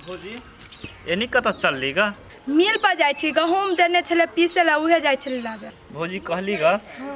भौजी एनी कतऽ चलली ग? मिल पर जाइ छी, गहूम देने छलै पीसे लए, उहे जाइ छलै लाबे। भौजी कहली ग,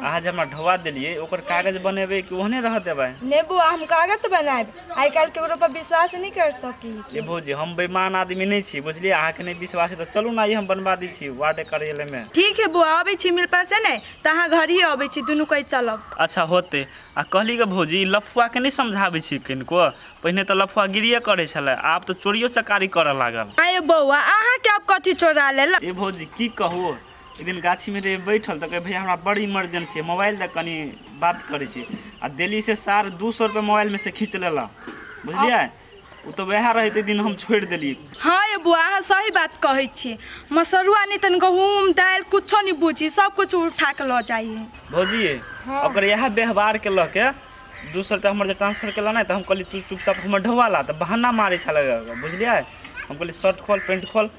अहाँ जे हमरा ढोआ देलियै ओकर कागज बनेबै कि ओहने रह देबै? नहि बौआ, हम कागज बनायब, आइ काल्हि केकरो पर विश्वास नहि कर सकी। ए भौजी, हम बेईमान आदमी नहि छी, बुझलियै? अहाँके नहि विश्वास है तऽ चलू ने, आइ हम बनवा दै छी वार्ड कार्यालयमे। ठीक है बौआ, अबै छी मिल पर से नहि तऽ अहाँ घर ही अबै छी, दुनू कोइ चलब। अच्छा होतै। आ कहली ग भौजी, ई लफुआके नहि समझाबै छी कनिको? पहिने तऽ लफुआ गिरिए करै छलै, आब तऽ चोरियो चकारी करऽ लागल। आँय बौआ, अहाँके आब कथी चोरा लेलक? ए भौजी की कहू, एक दिन गाछीमे रहियै बैठल तऽ कहै भैया हमरा बड़ इमरजेंसी है, मोबाइल दऽ कनि बात करै छी। आ देली से सार 200 रुपैआ मोबाइलमे से खींच लेलक, बुझलियै? ओ तऽ वएह रहै ताहि दिन हम छोड़ि देलियै। हँ ये बौआ, अहाँ सही बात कहै छी। मसरुआ नहि तन गहूम दालि कुछो नहि बुझी, सब कुछ उठा के लऽ जाइ है। भौजी ओकर इएह व्यवहारके लऽ के 200 रुपैआ हमर जे ट्रांसफर केलक ने, तऽ हम कहलियै तू चुपचाप हमर ढौआ ला, तऽ बहाना मारै छलै, बुझलियै? हम कहलियै शर्ट खोल पैंट खोल,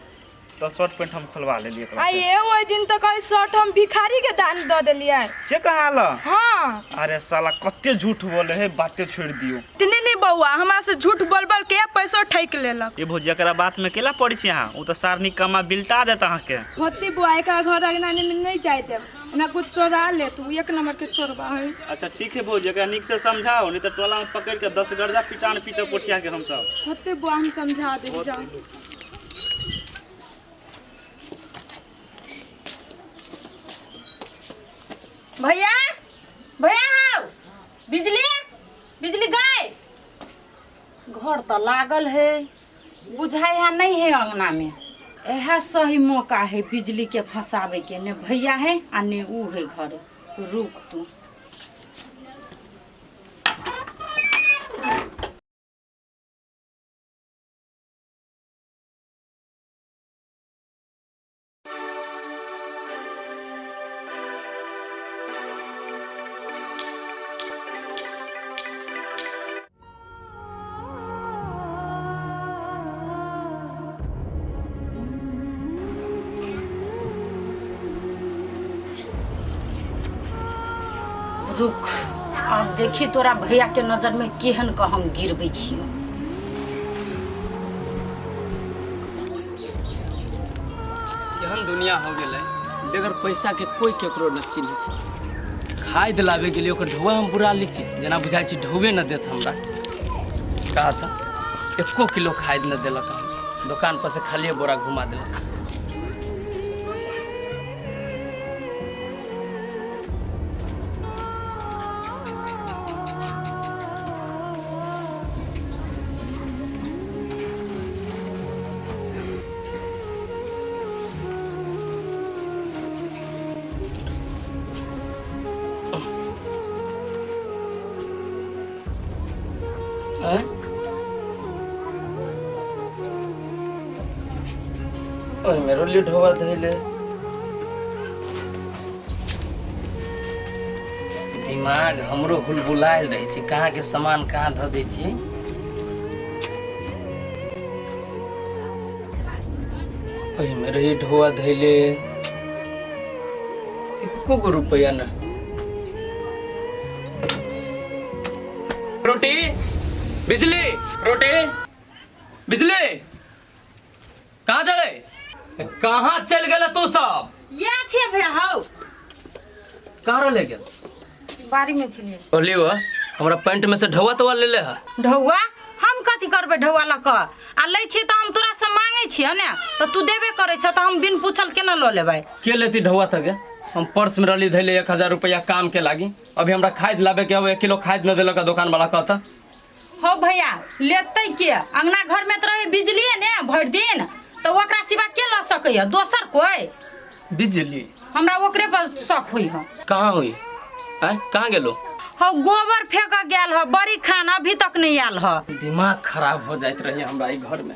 तऽ शर्ट पैंट हम खोलवा लेलियै ओकरा आ से। ये ओहि दिन तऽ कही शर्ट हम भिखारी के दान दऽ देलियै। से कहाँ आल? हाँ। अरे साला कते झूठ बोले है, बाते छोड़ि दियौ। इतने नहीं बौआ, हमरा से झूठ बोल बोल के पैसो ठकि लेलक। ये भौजी एकरा बात में केला पड़ै छी अहाँ, ओ तऽ सार निकम्मा बिलटा देत अहाँके। होती बौआ, एकरा घर अंगना में नहीं जाय देब, एना कुछ चोरा लेत, उ एक नंबर के चोरबा है। अच्छा ठीक है भौजी, एकरा नीक से समझाओ, नहीं तऽ टोला में पकड़ के 10 गर्जा पिटान पीटब कोठिया के हमसब। होते बौआ, हम समझा देब, जाओ। भैया, भैया हाउ बिजली, बिजली गए घर तो लागल है, बुझाइ है नहीं है अंगना में। इएह सही मौका है बिजली के फंसावे के, ने भैया है आ ने ऊ है घर। रुक तू। रुक, आब देखी तोरा भैया के नजर में केहन क हम गिरबै छियौ। केहन दुनिया हो गेलै, बगैर पैसा के कोई केकरो न चिन्है छै। खाद लाबे गेलियै, ओकर ढौआ हम बुरा लिखी जेना बुझाइ छै ढौए न देत हमरा। कहा तऽ एको किलो खाद न देलक, हम दोकान पर से खालिए बोरा घुमा देलक। ओहिमे रोली ढोआ धैले दिमाग हमरो हुलबुलायल रहै छै, कहाँ के सामान कहाँ धऽ दै छी। ओहिमे रही ढोआ धैले एको गो रुपैआ न। रोटी बिजली, रोटी बिजली कहाँ चल गए? कहाँ चल गेल तू सब? ये छे भैया हौ। कहाँ रहले गेल? बाड़ी में छलिए। कहली हो हमरा पैंट में से ढौआ तौआ ले ले है। ढौआ हम कथी करबै ढौआ लऽ कऽ? आ लै छियै तऽ हम तोरा से मांगै छियै ने, तऽ तू देबे करै छ, तऽ हम बिन पूछल केना लऽ लेबै? के लेती ढौआ तक? हम पर्स में रहली धैले 1000 रुपया काम के लागी, अभी हमरा खाद लाबे के अब 1 किलो खाद न देलक दुकान वाला कहता। हो भैया लेतै के? अंगना घर में तऽ रहे बिजलिए ने भरि दिन, तऽ ओकरा सिवा के लऽ सकैया दोसर कोई? बिजली हमरा ओकरे पर शक होई ह। कहाँ हुई? आँय कहाँ गेलो? हो गोबर फेंक गेल ह बड़ी खान, अभी तक नहीं आयल ह। दिमाग खराब हो जाइत रही हमरा ई घर में।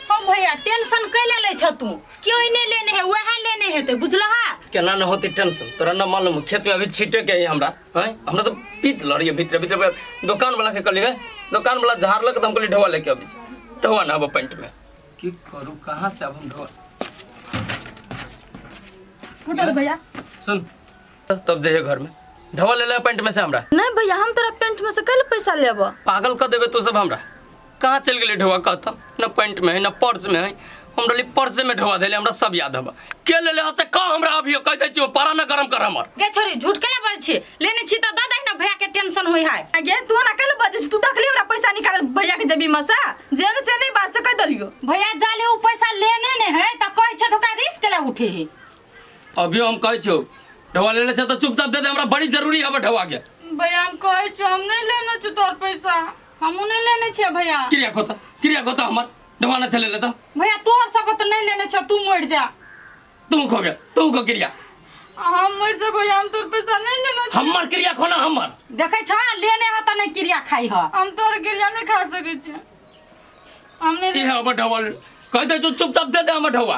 हो भैया टेंशन कैले लै छ तू? क्यों नहीं लेने है, वएह लेने हेतै, बुझलहा? केना न होते टेंशन तोरा न मालूम, खेत में अभी छीटे के है हमरा। हैं हमरा तो पीत लड़िए भीतर भीतर। दुकान वाला के कहलिए, दुकान वाला झाड़लक त हम कहलिए ढोआ लेके अबै छी, ढोआ न आबो पैंट में। की करू कहाँ से अब हम ढोआ? फुटल भैया सुन तब जाइए घर में। ढोआ ले ले पैंट में से हमरा। नहीं भैया, हम तोरा पेंट में से कल पैसा लेब। पागल कर देबे तू सब हमरा। कहाँ चल गेलै ढोआ कहता? न पैंट में है न पर्स में है। हम रहली पर्स में ढोआ देले, हमरा सब याद हबा। के ले ले से कह हमरा अभियो कह दै छियो, पारा न गरम कर हमर। गे छोरी, झूठ केला बजै छी? लेने छी तऽ दऽ दही ने भैया के, टेंशन होय है। गे तू ना कल बजै छी? तू देखली हमरा पैसा निकाल भैया के जेबी में से? जे ने से नहीं बात से कह देलियो। भैया जाले उ पैसा लेने ने है तऽ कहै छै तऽ ओकरा रिस्क केला उठे है। अभियो हम कहै छियो, ढोआ ले ले छै तऽ चुपचाप दे दे, हमरा बड़ी जरूरी हबा ढोआ के। भैया हम कहै छियो, हम नहीं लेने छी तोर पैसा। हमहूँ नहीं लेने छियै भैया। क्रिया खोता, क्रिया खोता, हमर ढोआ न चले लेता। भैया तोहर शपथ नहीं लेने छ, तू मर जा। तू खो गया, तू खो क्रिया। हम मर जा भैया, हम तोर पैसा नहीं लेना छी। हमर क्रिया खोना हमर। देखै छ, लेने ह त नहीं क्रिया खाई ह। हम तोर क्रिया नहीं खा सकै छी, हम नहीं। इहे हमर ढोआ कह दे, तू चुपचाप दे दे हमर ढोआ।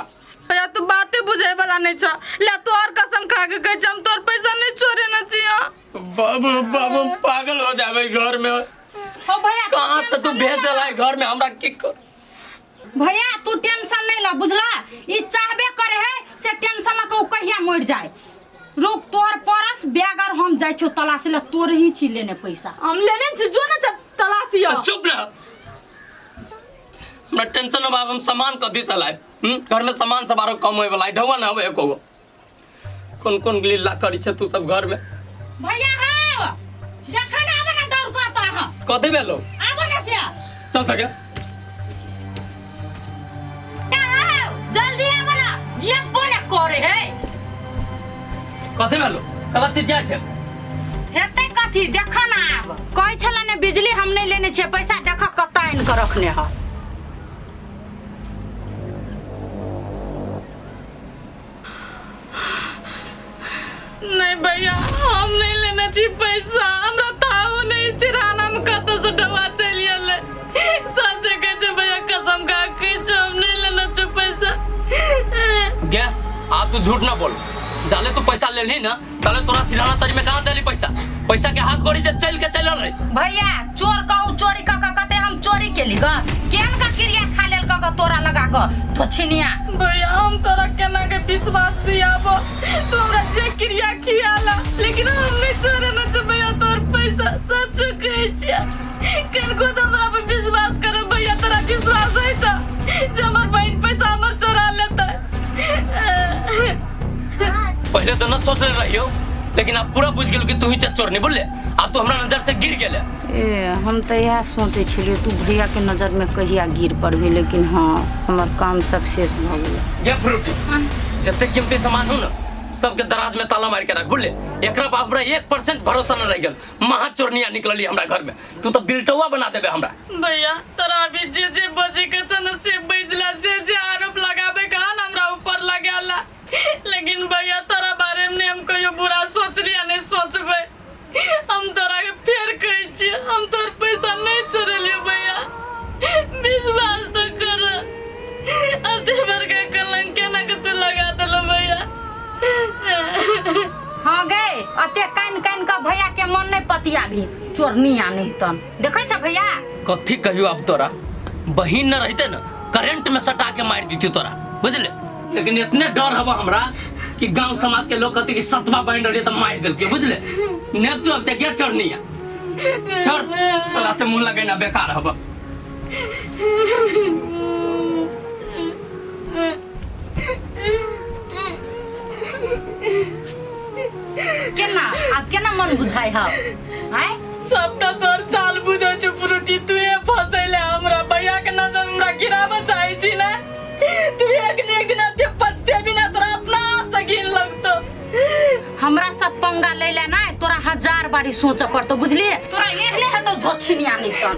भैया तू बाते बुझे वाला नहीं छ। ले तोर कसम खा के कहै छी, हम तोर पैसा नहीं छोड़े न छी। बाबू बाबू पागल हो जाबे घर में। हो भैया, कहाँ से तू भेज देला घर में हमरा? की कर भैया, तू टेंशन नहीं ल, बुझला? ई चाहबे करे है से टेंशन ल के उ कहिया मर जाए। रुक, तोहर परस बैग और हम जाइ छियो तलाश ले, तोर ही छी लेने पैसा। हम लेने छी, जो ना तलाशी हो। चुप रह, हमरा टेंशन हो। बाब हम सामान कथी से लाए? घर में सामान सब आरो कम होए वाला है, ढोआ ना होए एको गो। कोन कोन लीला करी छे तू सब घर में? भैया हाँ, देखा ना, आबो ना दौड़ करता हाँ। कथी भेलो? आबो ना से। चल तक। आओ, जल्दी आबो ना, ये बोले करे है। कथी भेलो? कला चीज जाइ छे? हेतै कथी, देखा ना आब। कहै छला ने बिजली, हम नहीं लेने छियै पैसा, देखा कत्ता आनि के रखने ह। नहीं भैया, हम नहीं लेना छी पैसा, हमरा थाहो नहीं सिरहाना में कतौ से डबा चलि गेलै। सच्चे कहै छै भैया, कसम खा के कहै छै, हम नहीं लेना छी पैसा। गे आप तू झूठ ना बोल। जाले तू पैसा ले ली ना ताले तोरा सिरहाना तरी में कहाँ चली पैसा? पैसा के हाथ गोड़ी से चल के चलल रही। भैया चोर कहूँ चोरी क क कते हम चोरी केली ग? केहन का क्रिया खा लेल क ग तोरा लगा क धोछिनिया? भैया हम तोरा केना के विश्वास दियाबो? तू हमरा जे क्रिया खियाला, लेकिन हम नहीं छोड़े ना छे भैया तोर पैसा, सच कहै छियै। कनको तऽ हमरा पर विश्वास कर भैया, तोरा विश्वास होइ छौ जे हमर बहिन पैसा हमर चोरा लेतै? पहले तो न सोचले रहियो, लेकिन अब पूरा बुझ गेल कि तू ही चोर नहीं बोले। अब तू हमरा नजर से गिर गेले। ए हम तऽ इएह सोचै छलियै, तू भैया के नजर में कहिया गिर पड़बही, लेकिन हाँ हमर काम सक्सेस भऽ गेलै। गे फ्रूटी, जते कीमती सामान हो ना सबके दराज में ताला मार के रख, बुझले? एकरा बाप रे 1% भरोसा न रह गेल। महा चोरनिया निकलली हमरा घर में। तू तो बिल्टौआ बना देबे हमरा। भैया तोरा अभी जे जे बजे के छ न से बजला, जे जे आरोप लगाबे के हन हमरा ऊपर लगाला, लेकिन भैया तोरा बारे में हम कहियो बुरा सोचली आ नहीं सोचबै। हम तोरा के फेर कहै छियै, हम तोर पैसा नहीं चोरेलियो भैया, विश्वास तो कर। अते बड़का कलंक केना के तू लगा देलो भैया? हाँ गे, अते कान कान के भैया के मन नहीं पतिया भी चोरनिया नहीं तन देखै छ भैया। कथी कहियो अब तोरा, बहिन न रहते न करंट में सटा के मार दीती तोरा, बुझले? लेकिन इतने डर हवा हमरा कि गांव समाज के लोग कहते कि सतवा बहिन रही तो मार दिल के, बुझले? ने तू अब के चढ़नी है, छोड़, तोरा से मुंह लगेना बेकार हवा। केना आब केना मन बुझाइ हौ आँय? सबटा तोर चाल बुझै छौ फ्रूटी, तू ये फसैले हमरा, भैया के नजर हमरा गिराबऽ चाहै छी ने? तू एक ने एक दिन अते पछते बिना तोरा अपना आप से घिन लगतो। हमरा सब पंगा लै ले ना तोरा हजार बारी सोचऽ पड़तो, बुझलिए? तोरा एहने हेतौ धोछिनिया नहीं तन।